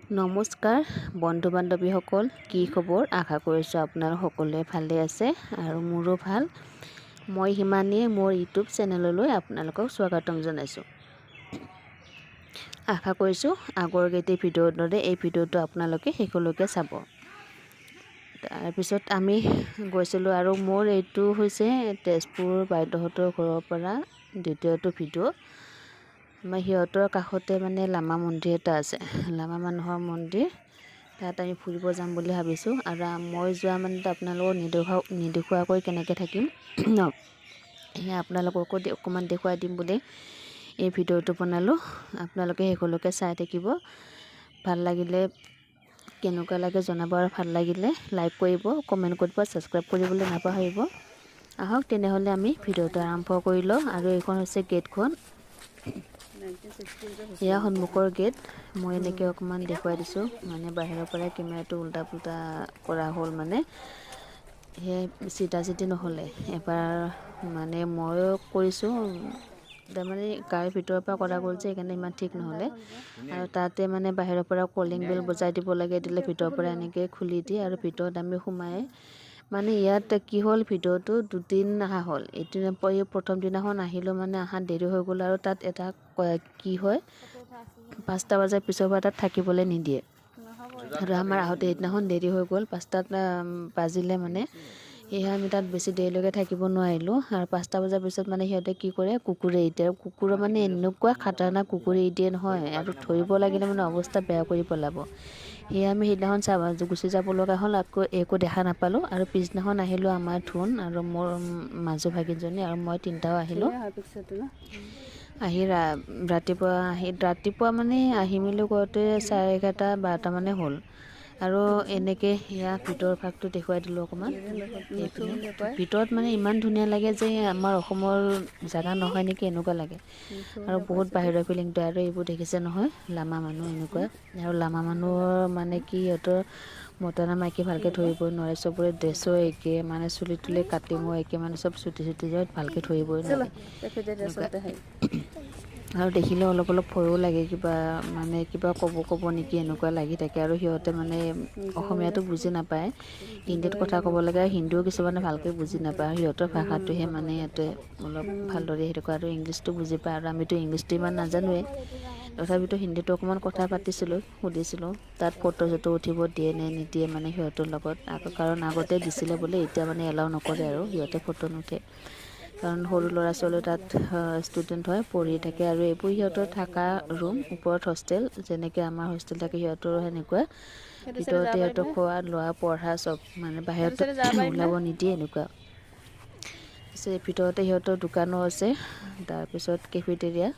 নমস্কাৰ বন্ধু বান্ধৱীসকল, কি খবৰ? আশা কৰিছোঁ আপোনালোক সকলোৱে ভালে আছে আৰু মোৰো ভাল। মই হিমানীয়ে মোৰ ইউটিউব চেনেললৈ আপোনালোকক স্বাগতম জনাইছোঁ। আশা কৰিছোঁ আগৰ কেইটি ভিডিঅ'ৰ দৰে এই ভিডিঅ'টো আপোনালোকে শেষলৈকে চাব। তাৰপিছত আমি গৈছিলোঁ আৰু মোৰ এইটো হৈছে তেজপুৰ বাইদেউহঁতৰ ঘৰৰ পৰা দ্বিতীয়টো ভিডিঅ'। আমাৰ সিহঁতৰ কাষতে মানে লামা মন্দিৰ এটা আছে, লামা মানুহৰ মন্দিৰ। তাত আমি ফুৰিব যাম বুলি ভাবিছোঁ আৰু মই যোৱা মানে আপোনালোকক নেদেখুৱাকৈ কেনেকৈ থাকিম ন, সেয়া আপোনালোককো অকণমান দেখুৱাই দিম বুলি এই ভিডিঅ'টো বনালোঁ। আপোনালোকে শেষলৈকে চাই থাকিব। ভাল লাগিলে কেনেকুৱা লাগে জনাব আৰু ভাল লাগিলে লাইক কৰিব, কমেণ্ট কৰিব, ছাবস্ক্ৰাইব কৰিবলৈ নাপাহৰিব। আহক তেনেহ'লে আমি ভিডিঅ'টো আৰম্ভ কৰি লওঁ। আৰু এইখন হৈছে গেটখন, এয়া সন্মুখৰ গেট। মই এনেকৈ অকণমান দেখুৱাই দিছোঁ, মানে বাহিৰৰ পৰাই কেমেৰাটো উল্টা পুল্টা কৰা হ'ল, মানে সেয়াই চিধা চিধি নহ'লে। এবাৰ মানে ময়ো কৰিছোঁ, তাৰমানে গাড়ীৰ ভিতৰৰ পৰা কৰা গ'ল যে, সেইকাৰণে ইমান ঠিক নহ'লে। আৰু তাতে মানে বাহিৰৰ পৰা কলিং বেল বজাই দিব লাগে, দিলে ভিতৰৰ পৰা এনেকৈ খুলি দিয়ে আৰু ভিতৰত আমি সোমাই মানে ইয়াত কি হ'ল, ভিডিঅ'টো দুদিন অহা হ'ল। এদিন এই প্ৰথম দিনাখন আহিলোঁ, মানে অহাত দেৰি হৈ গ'ল। আৰু তাত এটা কি হয়, 5টা বজাৰ পিছৰ পৰা তাত থাকিবলৈ নিদিয়ে। আৰু আমাৰ আহোঁতে সেইদিনাখন দেৰি হৈ গ'ল, 5টাত বাজিলে মানে। সেয়েহে আমি তাত বেছি দেৰিলৈকে থাকিব নোৱাৰিলোঁ। আৰু 5টা বজাৰ পিছত মানে সিহঁতে কি কৰে, কুকুৰে এৰি দিয়ে। আৰু কুকুৰৰ মানে এনেকুৱা খাটাৰনাক কুকুৰ এৰি দিয়ে নহয়, আৰু ধৰিব লাগিলে মানে অৱস্থা বেয়া কৰি পেলাব। সেয়ে আমি সেইদিনাখন চাব গুচি যাব লগা হ'ল, আকৌ একো দেখা নাপালোঁ। আৰু পিছদিনাখন আহিলোঁ, আমাৰ ধুন আৰু মোৰ মাজু ভাগিনজনী আৰু মই তিনিটাও আহিলোঁ। আহি ৰাতিপুৱা আহি, ৰাতিপুৱা মানে আহি মেলি কৰোঁতে 11:30 12টা মানে হ'ল। আৰু এনেকৈ সেয়া ভিতৰৰ ভাগটো দেখুৱাই দিলোঁ অকণমান। এইপিনে ভিতৰত মানে ইমান ধুনীয়া লাগে যে আমাৰ অসমৰ জেগা নহয় নেকি এনেকুৱা লাগে, আৰু বহুত বাহিৰৰ ফিলিংটো। আৰু এইবোৰ দেখিছে নহয়, লামা মানুহ এনেকুৱা। আৰু লামা মানুহৰ মানে কি, সিহঁতৰ মতা নে মাইকী ভালকৈ ধৰিবই নোৱাৰে। চবৰে ড্ৰেছো একে, মানে চুলি তুলি কাটিঙো একে, মানে চব চুটি চুটি যায়, ভালকৈ ধৰিবই নোৱাৰে। আৰু দেখিলে অলপ অলপ ভয়ো লাগে, কিবা মানে কিবা ক'ব ক'ব নেকি এনেকুৱা লাগি থাকে। আৰু সিহঁতে মানে অসমীয়াটো বুজি নাপায়, হিন্দীত কথা ক'ব লাগে। আৰু হিন্দীও কিছুমানে ভালকৈ বুজি নাপায়, আৰু সিহঁতৰ ভাষাটোহে মানে সিহঁতে অলপ ভালদৰে সেইটো কৰে। আৰু ইংলিছটো বুজি পায়, আৰু আমিতো ইংলিছটো ইমান নাজানোৱেই, তথাপিতো হিন্দীটো অকণমান কথা পাতিছিলোঁ, সুধিছিলোঁ তাত ফটো চটো উঠিব দিয়ে নে নিদিয়ে মানে সিহঁতৰ লগত। আকৌ কাৰণ আগতে দিছিলে বোলে, এতিয়া মানে এলাউ নকৰে আৰু সিহঁতে ফটো নুঠে, কাৰণ সৰু ল'ৰা ছোৱালী তাত ষ্টুডেণ্ট হয়, পঢ়ি থাকে। আৰু এইবোৰ সিহঁতৰ থকা ৰুম, ওপৰত হোষ্টেল, যেনেকৈ আমাৰ হোষ্টেল থাকে সিহঁতৰো সেনেকুৱা। ভিতৰতে সিহঁতৰ খোৱা লোৱা পঢ়া চব, মানে বাহিৰত ওলাব নিদিয়ে এনেকুৱা। তাৰপিছত ভিতৰতে সিহঁতৰ দোকানো আছে, তাৰপিছত কেফেটেৰিয়া,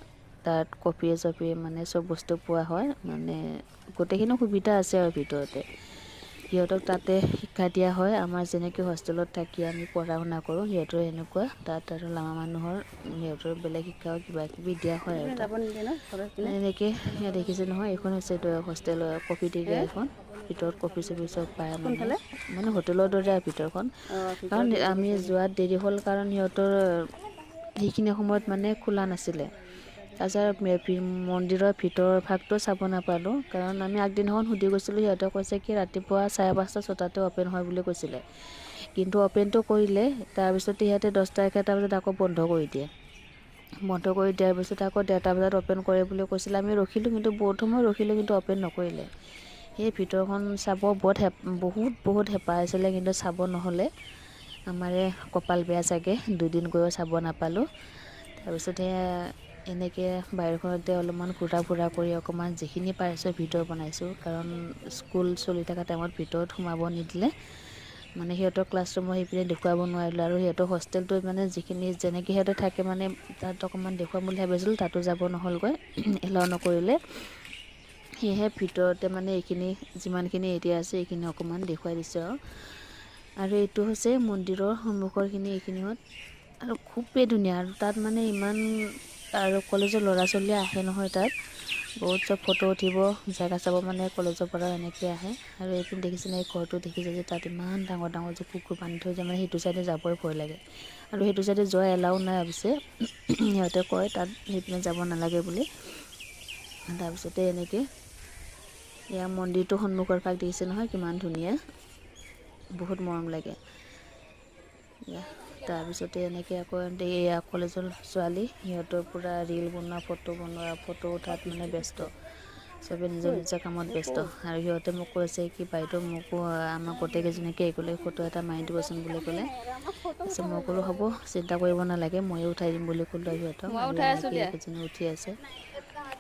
তাত কফি চফি মানে চব বস্তু পোৱা হয়, মানে গোটেইখিনি সুবিধা আছে। আৰু ভিতৰতে সিহঁতক তাতে শিক্ষা দিয়া হয়। আমাৰ যেনেকৈ হোষ্টেলত থাকি আমি পঢ়া শুনা কৰোঁ, সিহঁতৰ এনেকুৱা তাত। আৰু লামা মানুহৰ সিহঁতৰ বেলেগ শিক্ষাও কিবা কিবি দিয়া হয়। আৰু এনেকৈ দেখিছে নহয়, এইখন হৈছে হোষ্টেলৰ কফিটেৰিয়া এখন। ভিতৰত কফি চফি চব পায়, মানে মানে হোটেলৰ দৰে আৰু ভিতৰখন। কাৰণ আমি যোৱাত দেৰি হ'ল, কাৰণ সিহঁতৰ সেইখিনি সময়ত মানে খোলা নাছিলে। তাৰপিছত মন্দিৰৰ ভিতৰৰ ভাগটো চাব নাপালোঁ, কাৰণ আমি আগদিনাখন সুধি গৈছিলোঁ, সিহঁতে কৈছে কি ৰাতিপুৱা 5:30 6টাতে অ'পেন হয় বুলি কৈছিলে। কিন্তু অ'পেনটো কৰিলে, তাৰপিছতে সিহঁতে 10টা 11টা বজাত আকৌ বন্ধ কৰি দিয়ে। বন্ধ কৰি দিয়াৰ পিছত আকৌ 1:30 বজাত অ'পেন কৰে বুলি কৈছিলে। আমি ৰখিলোঁ, কিন্তু বহুত সময় ৰখিলোঁ, কিন্তু অ'পেন নকৰিলে। সেই ভিতৰখন চাব বহুত বহুত হেঁপাহ আছিলে, কিন্তু চাব নহ'লে। আমাৰে কপাল বেয়া চাগে, দুদিন গৈও চাব নাপালোঁ। তাৰপিছতে এনেকৈ বাহিৰখনতে অলপমান ঘূৰা ফুৰা কৰি অকণমান যিখিনি পাৰিছোঁ ভিডিঅ' বনাইছোঁ, কাৰণ স্কুল চলি থকা টাইমত ভিতৰত সোমাব নিদিলে, মানে সিহঁতৰ ক্লাছৰুমৰ সেইপিনে দেখুৱাব নোৱাৰিলোঁ। আৰু সিহঁতৰ হোষ্টেলটোত মানে যিখিনি যেনেকৈ সিহঁতে থাকে, মানে তাত অকণমান দেখুৱাম বুলি ভাবিছিলোঁ, তাতো যাব নহ'লগৈ, এলাউ নকৰিলে। সেয়েহে ভিতৰতে মানে এইখিনি যিমানখিনি এৰিয়া আছে এইখিনি অকণমান দেখুৱাই দিছোঁ। আৰু এইটো হৈছে মন্দিৰৰ সন্মুখৰখিনি, এইখিনিহঁত আৰু খুবেই ধুনীয়া। আৰু তাত মানে ইমান আৰু কলেজৰ ল'ৰা ছোৱালী আহে নহয়, তাত বহুত চব ফটো উঠিব, জেগা চাব, মানে কলেজৰ পৰা এনেকৈ আহে। আৰু এইপিনে দেখিছেনে, এই ঘৰটো দেখিছে যে তাত ইমান ডাঙৰ ডাঙৰ যে কুকুৰ বান্ধি থৈ যায়, মানে সেইটো চাইডে যাবই ভয় লাগে। আৰু সেইটো চাইডে যোৱা এলাও নাই অৱশ্যে, সিহঁতে কয় তাত সেইপিনে যাব নালাগে বুলি। তাৰপিছতে এনেকৈ ইয়াৰ মন্দিৰটো সন্মুখৰ ভাগ দেখিছে নহয়, কিমান ধুনীয়া, বহুত মৰম লাগে। তাৰপিছতে এনেকৈ আকৌ এয়া কলেজৰ ছোৱালী, সিহঁতৰ পূৰা ৰিল বনোৱা, ফটো বনোৱা, ফটো উঠাত মানে ব্যস্ত, চবে নিজৰ নিজৰ কামত ব্যস্ত। আৰু সিহঁতে মোক কৈছে কি, বাইদেউ, মোকো আমাক গোটেইকেইজনীকে একেলগে ফটো এটা মাৰি দিবচোন বুলি ক'লে। তাৰপিছত মই ক'লোঁ, হ'ব, চিন্তা কৰিব নালাগে, ময়ো উঠাই দিম বুলি ক'লোঁ সিহঁতক। মই আৰু উঠাই আছোঁ এনেকৈ দিয়া। এইকেইজনী উঠি আছে।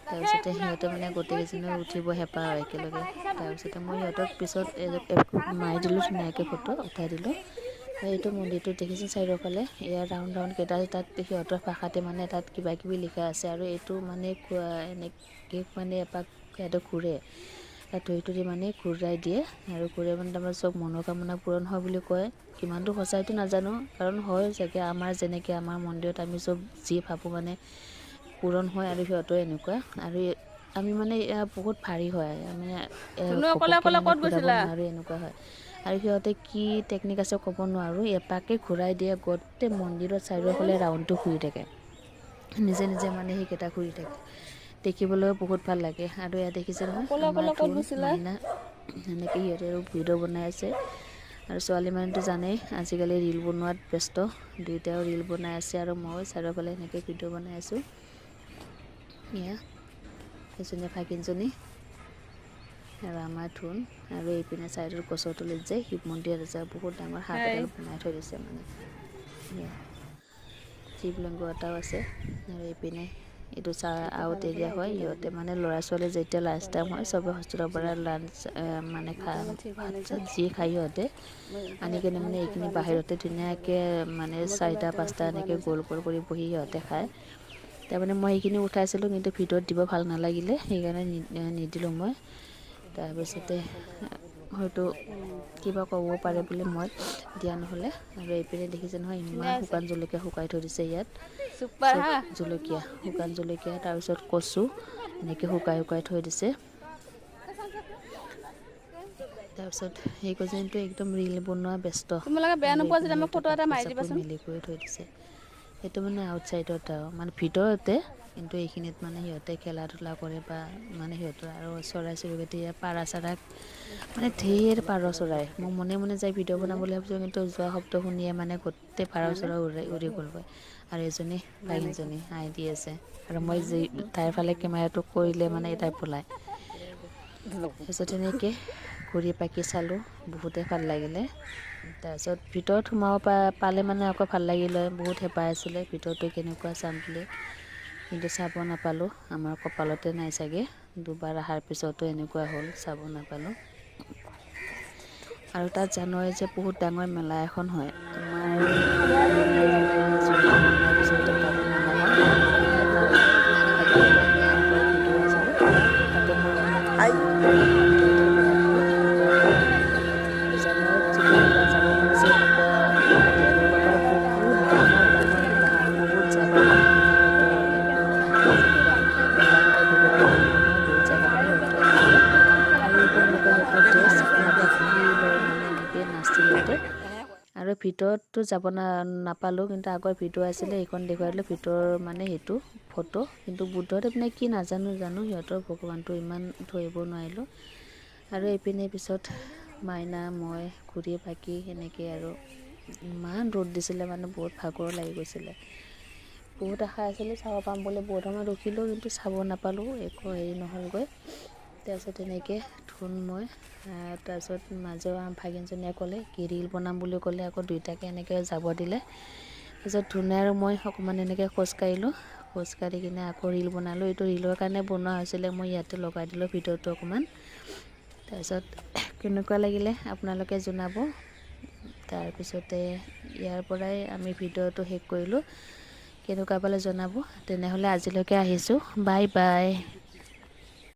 তাৰপিছতে সিহঁতে মানে গোটেইকেইজনী উঠিব হেঁপাহ আৰু একেলগে। তাৰপিছতে মই সিহঁতক পিছত মাৰি দিলোঁ, ধুনীয়াকৈ ফটো উঠাই দিলোঁ। এইটো মন্দিৰটো দেখিছোঁ, চাৰিওফালে এয়া ৰাউণ্ড ৰাউণ্ড কেইটা, তাত সিহঁতৰ ভাষাতে মানে তাত কিবা কিবি লিখা আছে। আৰু এইটো মানে এনেকৈ মানে এপাক সিহঁতে ঘূৰে, তাত ধৰি ধৰি মানে ঘূৰাই দিয়ে আৰু ঘূৰাই মানে তাৰমানে চব মনোকামনা পূৰণ হয় বুলি কয়। কিমানটো সঁচা এইটো নাজানো, কাৰণ হয় চাগে। আমাৰ যেনেকৈ আমাৰ মন্দিৰত আমি চব যি ভাবোঁ মানে পূৰণ হয়, আৰু সিহঁতেও এনেকুৱা। আৰু আমি মানে এয়া বহুত ভাৰী হয়, আমি ধুনু, অকলে ঘপককৈ অকলে মানে ক'ত ঘূৰাব গৈছিলা? নোৱাৰোঁ, এনেকুৱা হয়। আৰু সিহঁতে কি টেকনিক আছে ক'ব নোৱাৰোঁ, এপাকে ঘূৰাই দিয়ে, গোটেই মন্দিৰত চাৰিওফালে ৰাউণ্ডটো ঘূৰি থাকে, নিজে নিজে মানে সেইকেইটা ঘূৰি থাকে, দেখিবলৈও বহুত ভাল লাগে। আৰু ইয়াত দেখিছে নহয় অকলে আমাৰ অকলে ক'ত ধুন গৈছিলা? মাইনা, সেনেকৈ সিহঁতে আৰু ভিডিঅ' বনাই আছে। আৰু ছোৱালী মানুহটো জানেই, আজিকালি ৰিল বনোৱাত ব্যস্ত, দুয়োটাও ৰিল বনাই আছে আৰু ময়ো চাৰিওফালে সেনেকৈ ভিডিঅ' বনাই আছোঁ। এয়া এজনী ভাগিনজনী আৰু আমাৰ ধুন। আৰু এইপিনে চাইডৰ গছৰ তলিত যে শিৱ মন্দিৰ আছে, বহুত ডাঙৰ সাপ হাই এডাল বনাই থৈ দিছে মানে। এয়া শিৱলিংগ এটাও আছে। আৰু এইপিনে এইটো চা আউট এৰিয়া হয়। সিহঁতে মানে ল'ৰা ছোৱালী যেতিয়া লাঞ্চ টাইম হয়, চবে হোষ্টেলৰ পৰা লাঞ্চ মানে ভাত চাত যি খায় সিহঁতে আনি কিনে মানে এইখিনি বাহিৰতে ধুনীয়াকৈ মানে চাৰিটা পাঁচটা এনেকৈ গোল গোল কৰি বহি সিহঁতে খায়। তাৰমানে মই সেইখিনি উঠাইছিলোঁ, কিন্তু ভিডিঅ'ত দিব ভাল নালাগিলে, সেইকাৰণে নিদিলোঁ মই। তাৰপিছতে হয়তো কিবা ক'ব পাৰে বুলি মই দিয়া নহ'লে। আৰু এইপিনে দেখিছে নহয়, ইমান শুকান জলকীয়া শুকাই থৈ দিছে ইয়াত। চুপাৰ। চব হা। জলকীয়া, শুকান জলকীয়া, তাৰপিছত কচু এনেকৈ শুকাই শুকাই থৈ দিছে। তাৰপিছত সেইকেইজনীতো একদম ৰিল বনোৱা ব্যস্ত। তোমালোকে বেয়া আৰু নোপোৱা যদি এইপিনে আমাক সিহঁতে ফটো এটা কাপোৰ মাৰি চাপোৰ দিবাচোন। মেলি কৰি থৈ দিছে। সেইটো মানে আউটচাইডত আৰু মানে ভিতৰতে, কিন্তু এইখিনিত মানে সিহঁতে খেলা ধূলা কৰে বা মানে সিহঁতৰ আৰু চৰাই চিৰিকটি, পাৰ চৰাই, মানে ঢেৰ পাৰ চৰাই। মই মনে মনে যাই ভিডিঅ' বনাম বুলি ভাবিছোঁ, কিন্তু যোৱা শব্দ শুনিয়ে মানে গোটেই পাৰ চৰাই উৰি উৰি গ'লগৈ। আৰু এজনী ভাগিনজনী হাঁহি দি আছে আৰু মই যি তাইৰ ফালে কেমেৰাটো কৰিলে মানে তাই পলায়। তাৰপিছত তেনেকৈ ঘূৰি পাকি চালোঁ, বহুতেই ভাল লাগিলে। তাৰপিছত ভিতৰত সোমাব পালে মানে আকৌ ভাল লাগিল হয়। বহুত হেঁপাহ আছিলে ভিতৰটো কেনেকুৱা চাম বুলি, কিন্তু চাব নাপালোঁ, আমাৰ কপালতে নাই চাগে। দুবাৰ অহাৰ পিছতো এনেকুৱা হ'ল, চাব নাপালোঁ। আৰু তাত জানই যে বহুত ডাঙৰ মেলা এখন হয় আমাৰ মেলাৰ পিছতে তাতো মেলা হয়। আৰু এটা ভিডিঅ' আছিলে, তাতে মই মানে ভিডিঅ'টো বনাই দিলোঁ, এনেকুৱা হয়। আৰু জানুৱাৰীত যদি কোনোবা যাব মন আছে, এনেকুৱা ডিব্ৰুগড়ৰ পৰা বহুত ডাঙৰ ডাঙৰ মেলা হয়, বহুত জেগাৰ পৰা মানে সিহঁতৰ এইবোৰ আহে যেনিবা, মেলা হয়, বহুত ডাঙৰ ডাঙৰ বহুত জেগাৰ পৰা সিহঁতে আহে। আৰু এইবোৰ এনেকুৱা সিহঁতৰ ড্ৰেছ, কি লয় মানে এনেকৈ নাচি সিহঁতে। আৰু ভিতৰততো যাব নাপালোঁ, কিন্তু আগৰ ভিডিঅ' আছিলে, সেইখন দেখুৱাই দিলোঁ। ভিতৰৰ মানে সেইটো ফটো, কিন্তু বুদ্ধদেৱ নে কি নাজানো, জানো সিহঁতৰ ভগৱানটো ইমান ধৰিব নোৱাৰিলোঁ। আৰু এইপিনে পিছত মাইনা মই ঘূৰি পাকি সেনেকৈ। আৰু ইমান ৰ'দ দিছিলে, মানে বহুত ভাগৰ লাগি গৈছিলে। বহুত আশা আছিলে চাব পাম বুলি, বহুত সময় ৰখিলোঁ, কিন্তু চাব নাপালোঁ, একো হেৰি নহ'লগৈ। তাৰপিছত তেনেকৈ ধুন মই, তাৰপিছত মাজৰ ভাগিনজনীয়ে ক'লে কি ৰিল বনাম বুলি ক'লে, আকৌ দুয়োটাকে এনেকৈ যাব দিলে। তাৰপিছত ধুনে আৰু মই অকণমান এনেকৈ খোজকাঢ়িলোঁ, খোজকাঢ়ি কিনে আকৌ ৰিল বনালোঁ। এইটো ৰিলৰ কাৰণে বনোৱা হৈছিলে, মই ইয়াতে লগাই দিলোঁ ভিডিঅ'টো অকণমান। তাৰপিছত কেনেকুৱা লাগিলে আপোনালোকে জনাব। তাৰপিছতে ইয়াৰ পৰাই আমি ভিডিঅ'টো শেষ কৰিলোঁ। কেনেকুৱা পালে জনাব। তেনেহ'লে আজিলৈকে আহিছোঁ, বাই বাই।